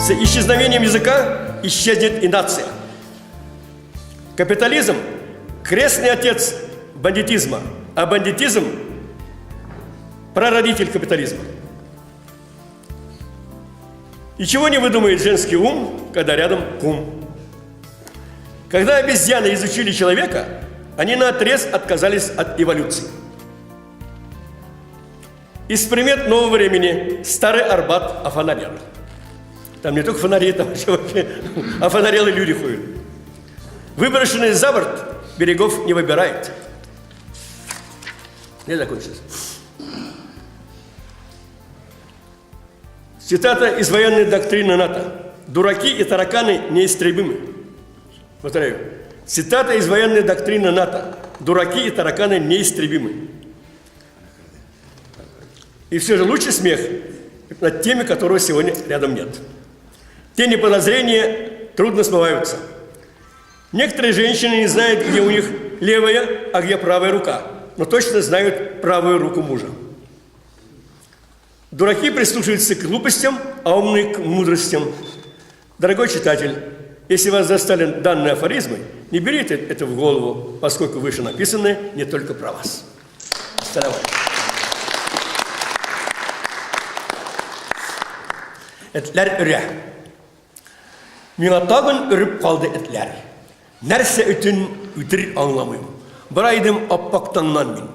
С исчезновением языка исчезнет и нация. Капитализм – крестный отец бандитизма, а бандитизм – прародитель капитализма. И чего не выдумает женский ум, когда рядом кум. Когда обезьяны изучили человека, они наотрез отказались от эволюции. Из примет нового времени старый Арбат офонарел. Там не только фонари, там еще вообще офонарелые люди ходят. Выброшенный за борт берегов не выбирает. Не закончилось. Цитата из военной доктрины НАТО. Дураки и тараканы неистребимы. Повторяю. Цитата из военной доктрины НАТО. Дураки и тараканы неистребимы. И все же лучший смех над теми, которых сегодня рядом нет. Тени подозрения трудно смываются. Некоторые женщины не знают, где у них левая, а где правая рука, но точно знают правую руку мужа. Дураки прислушиваются к глупостям, а умные к мудростям. Дорогой читатель, если вас застали данные афоризмы, не берите это в голову, поскольку вышенаписанное не только про вас. Ассаламу алейкум. Этләр өрә. Миңа тагын өреп калды этләр. Нәрсә өтен үтер аңламыйм. Бара идем аппак таңнан мин.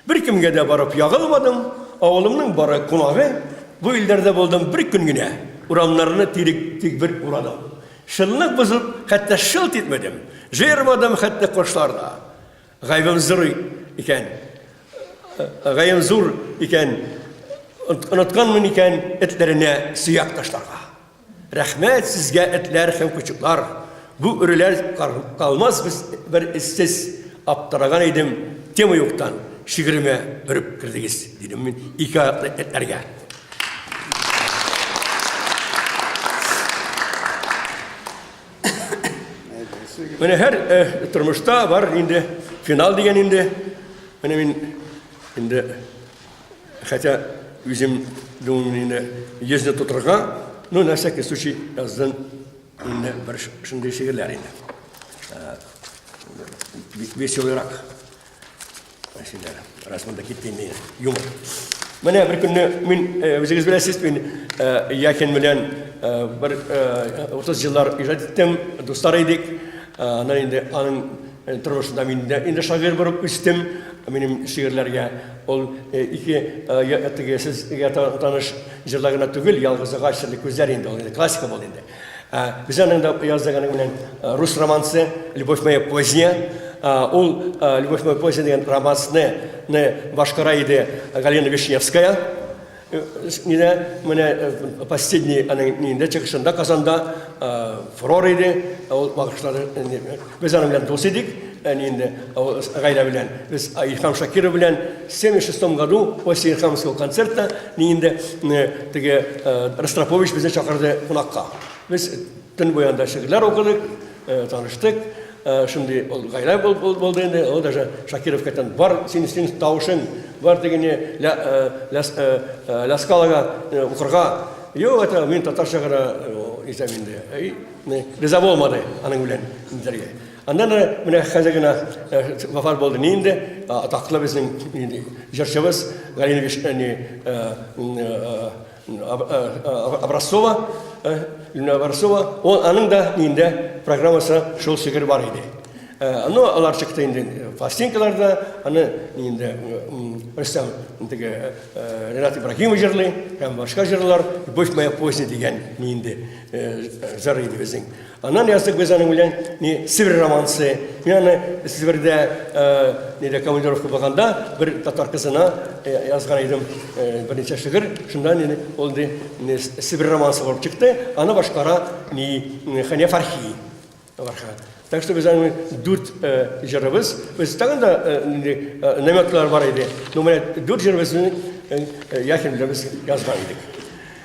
Беркемгә дә барып ягылмадым, авылымның бары кунагы, бу илләрдә булдым бер көн генә, урамнарны тирек тик бер урадым. Шынлык бозып, хәтта шылт итмәдем, җыермадым хәтта кошлар да. Гаебем зур икән, гаебем зур икән, онытканмын икән этләренә сөяк ташларга. Рәхмәт сезгә, этләр һәм кочыклар! Бу өреләр калмас без бер эзсез. Аптыраган идем, тема юктан шигыремә өреп кердегез, дидем мин ике аяклы этләргә. Менә һәр э, тормышта бар инде финал дигән инде. Менә мин инде Хотя үзем думаю, инде йөзне тутырырга, ну, на всякий случай яздым инде бер шундый шигырьләр инде. Веселыйрак нәрсәләр. Раз монда китте инде юмор. Менә бер көнне мин, үзегез беләсез, мин Яхин белән бер 30 еллар иҗат иттем, дуслар идек. Аннан инде аның тормышында мин дә инде шагыйрь булып үстем. Минем шигырьләргә Ул ике теге сезгә таныш җырлар гына түгел, Ялгыз агач, Серле күзләр инде, ул инде классика булды инде. Без аның да яздык аның белән рус романсы Любовь моя поздняя. Ул Любовь моя поздняя дигән романсны башкара иде Галина Вишневская. Нидә менә последний аның нинде чыгышында Казанда фурор иде. Ул багышлады. Без аның белән дус идек. Нинде гаилә белән. Без Илһам Шакиров белән в 76 году после Илһамского концерта нинде теге Ростропович безне чакырды кунакка. Без төн буе анда шигырьләр укыдык, таныштык. Шундый ул гаилә булды инде, ул даже Шакировка әйтән, бар син син тавышың, бар тегене Ля Скалага укырга. Юк, это мин татарча гына итәм инде. Риза булмады аның белән интәргә. Аннан менә хәзер генә вафат булды ни инде, атаклы безнең җырчыбыз Галина Образцова, Лена Образцова, ул аның да инде программасы шул шигырь бар иде. Ну, алар чыкты инде пластинкаларда, аны инде Рөстәм теге Ренат Ибрагимов җырлый, һәм башка җырлар, Любовь моя поздняя дигән инде җыр иде безнең. Аннан яздык без аның белән ни Себер романсы. Мин аны Себердә нидә командировка булганда бер татар кызына язган идем берничә шигырь. Шунда ни ул ди Себер романсы булып чыкты. Аны башкара ни Хания Фархи. Башкара. Так что без аның дүрт җырыбыз, без тагын да нинди наметкалар бар иде. Но менә дүрт җырыбызны Яхин белән без язган идек.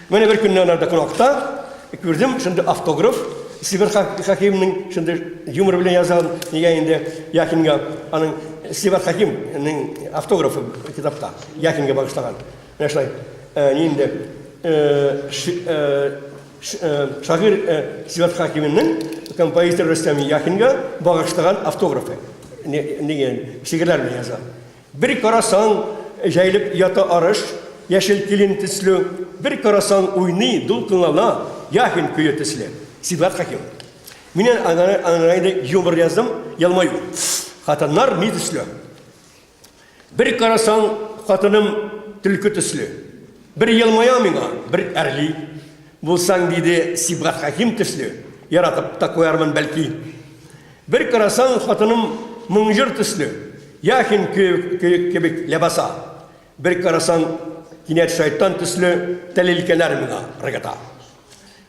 Менә бер көнне анарда кунакта күрдем, шундый автограф Сибир Хакимның шундый юмор белән язган, нигә инде Яхинга аның Сибир Хакимның автографы китапта Яхинга багышлаган. Менә шулай. Э, инде э, э, Шагыйрь Сибгат Хәкиминең композитор Рөстәм Яхинга багышлаган автографы. Нигә шигырьләр белән яза. Бер карасаң, җәелеп ята арыш, яшел килен төсле, бер карасаң, уйный, дулкынлана, Яхин көе төсле. Сибгат Хәким. Мин аңа инде юмор яздым, елмаю. Хатыннар ни төсле? Бер карасаң, хатыным төлке төсле. Бер елмая миңа, бер әрли. Булсаң, диде, Сибгат Хәким төсле, яратып та куярмын бәлки. Бер карасаң, хатыным моңҗыр төсле, Яхин көе кебек ләбаса. Бер карасаң, кинәт шайтан төсле тәлилкәләр миңа ыргыта.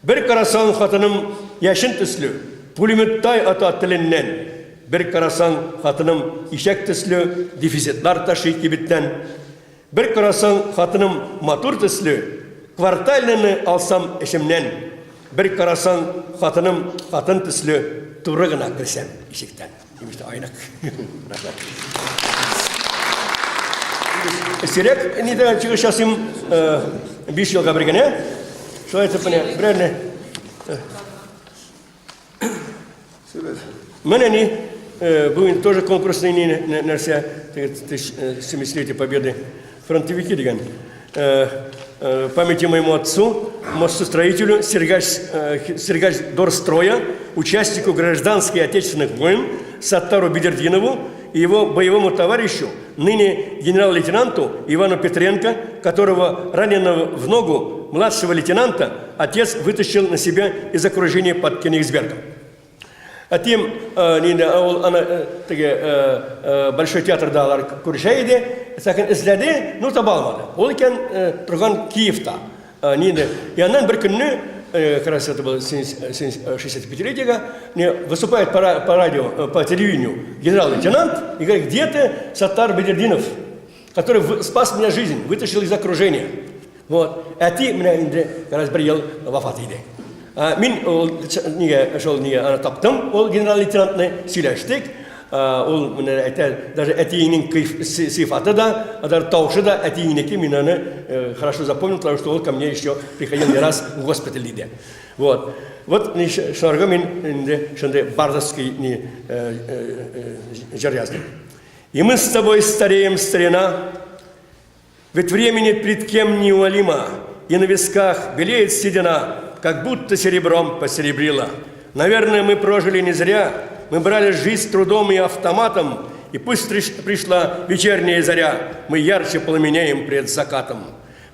Бер карасаң, хатыным яшен төсле, пулеметтай ата теленнән. Бер карасаң, хатыным ишәк төсле, дефицитлар ташый кибеттән. Бер карасаң, хатыным матур төсле, квартальныйны алсам эшемнән. Бер карасаң, хатыным хатын төсле, туры гына керсәм ишектән. Имеште айнык. Рәхмәт. Сирәк нидә чыгыш ясыйм, 5 елга бер генә. Шулай итеп менә берәрне. Менә ни, бүген тоже конкурсный нәрсә, 70-летие Победы. Фронтовики дигән. Памяти моему отцу, мостостроителю Сергач, Сергач Дорстроя, участнику гражданских и отечественных войн Саттару Бедердинову и его боевому товарищу, ныне генерал-лейтенанту Ивану Петренко, которого раненого в ногу младшего лейтенанта отец вытащил на себя из окружения под Кенигсбергом. Әтием нинди ул аны теге Большой театрда алар күрешә иде. Ләкин эзләде, но таба алмады. Ул икән торган Киевта. Нинди. И аннан бер көнне как раз это было 65-летиега, выступает по радио, по телевидению генерал-лейтенант и говорит, где ты, Саттар Бедердинов, который спас меня жизнь, вытащил из окружения. Вот. Әти менә инде как раз бер ел вафат иде. Мин ул нигә шул нигә аны таптым, ул генерал-лейтенантны сөйләштек. Ул менә әйтә, даже әтиеңнең сыйфаты да, даже тавышы да әтиеңнеке, мин аны э, хорошо запомнил, потому что он ко мне еще приходил не раз в госпиталь диде. Вот. Вот шуларга мин инде шундый бардовский не э, э, җыр яздым. И мы с тобой стареем, старина, Ведь времени пред кем неумолимо, И на висках белеет седина, Как будто серебром посеребрила. Наверное, мы прожили не зря, Мы брали жизнь трудом и автоматом, И пусть пришла вечерняя заря, Мы ярче пламенеем пред закатом.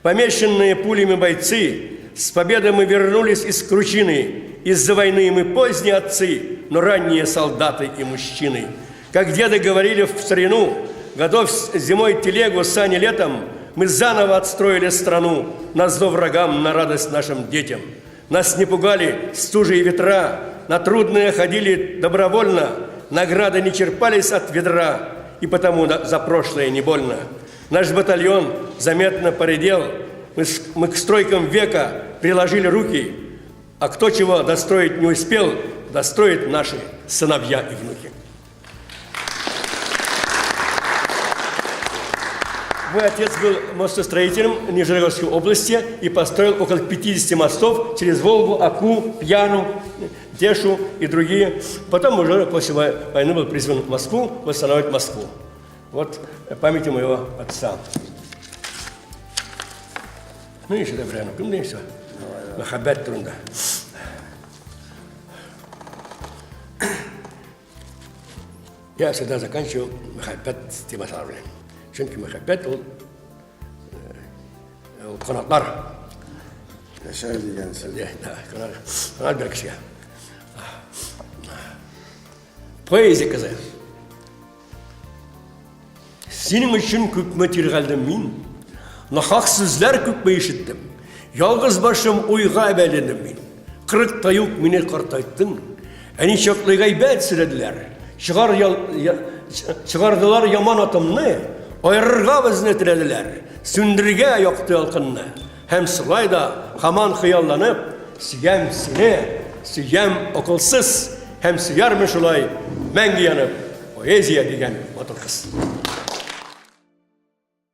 Помещенные пулями бойцы, С победой мы вернулись из кручины, Из-за войны мы поздние отцы, Но ранние солдаты и мужчины. Как деды говорили в старину, готовь зимой телегу, сани летом, мы заново отстроили страну, назло врагам, на радость нашим детям. Нас не пугали стужи и ветра, на трудное ходили добровольно, награды не черпались от ведра, и потому за прошлое не больно. Наш батальон заметно поредел, мы, мы к стройкам века приложили руки, а кто чего достроить не успел, достроят наши сыновья и внуки. Мой отец был мостостроителем Нижегородской области и построил около 50 мостов через Волгу, Аку, Пьяну, Дешу и другие. Потом уже после войны был призван в Москву, восстанавливать Москву. Вот памяти моего отца. Ну еще доброе, ну кем все. Мәхәббәт турында. Я всегда заканчиваю мәхәббәт темасылар белән. Чөнки мәхәббәт ул ул канатлар. Яшәү дигән сүз. Да, канат бер кешегә. Поэзия кызы. Синең өчен күпме тиргәлдем мин, Нахак сүзләр күпме ишеттем. Ялгыз башым уйга әбәлендем мин. Кырык та юк мине картайттың. Әни чаклы гайбәт сөйләделәр. Чыгар ял, я, чыгардылар яман атымны, аерырга безне теләделәр. Сүндерергә якты ялкынны. Һәм шулай да һаман хыялланып, сөям сине, сөям акылсыз, һәм сөярмен шулай мәңге янып, поэзия дигән матур кыз.